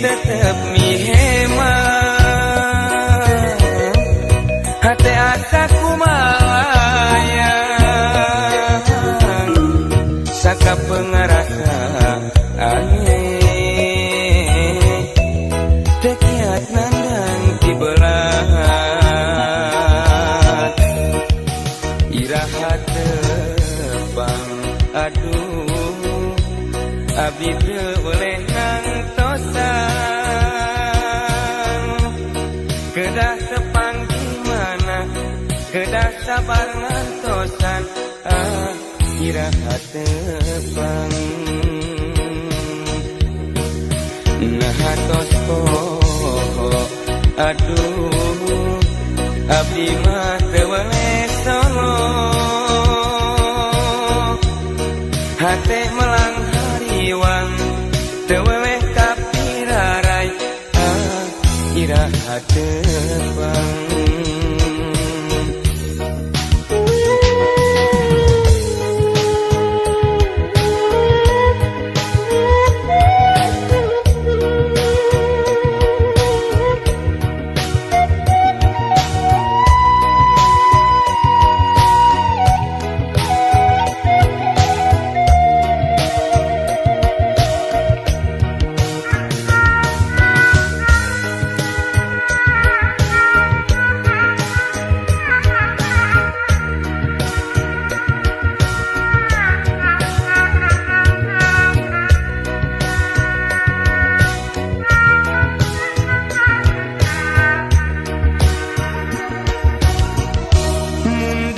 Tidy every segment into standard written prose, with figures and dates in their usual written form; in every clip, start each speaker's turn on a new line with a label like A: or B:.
A: tetep mihema hate asa kumalayang saka pengarasa aneh teu kiat nandang ti belat iraha tepang aduh abdi teu weleh ngantosan kedah tepang di mana kedah sabar ngantosan ah iraha tepang nah tos poho aduh abdi mah teu weleh solo hate melang hariwang teu weleh kapirarai ah iraha tepang.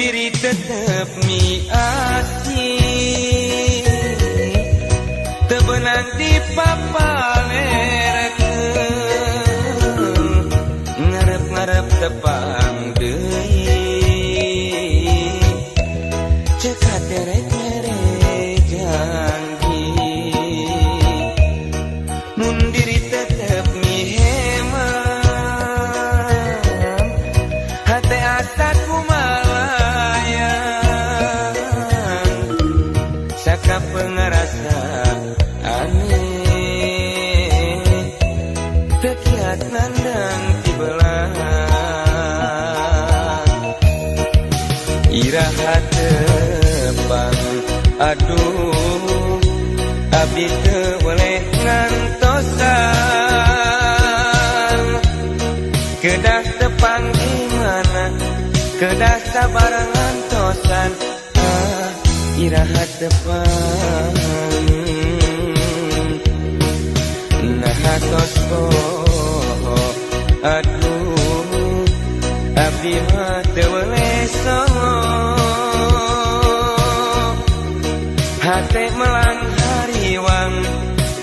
A: Diri tetep miasi teu beunang dipapalerkeun ngarep-ngarep tepang deui ceuk hate rek mere janji mun diri tetep mihema hate asa saka pengarasa aneh teu kiat nandang ti belah iraha tepang aduh abdi teu weleh ngantosan kedah tepang di mana kedah sabar ngantosan iraha tepang nah tos poho aduh abdi mah teu weleh solo hate melang hariwang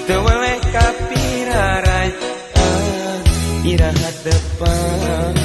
A: teu weleh kapirarai ah iraha tepang.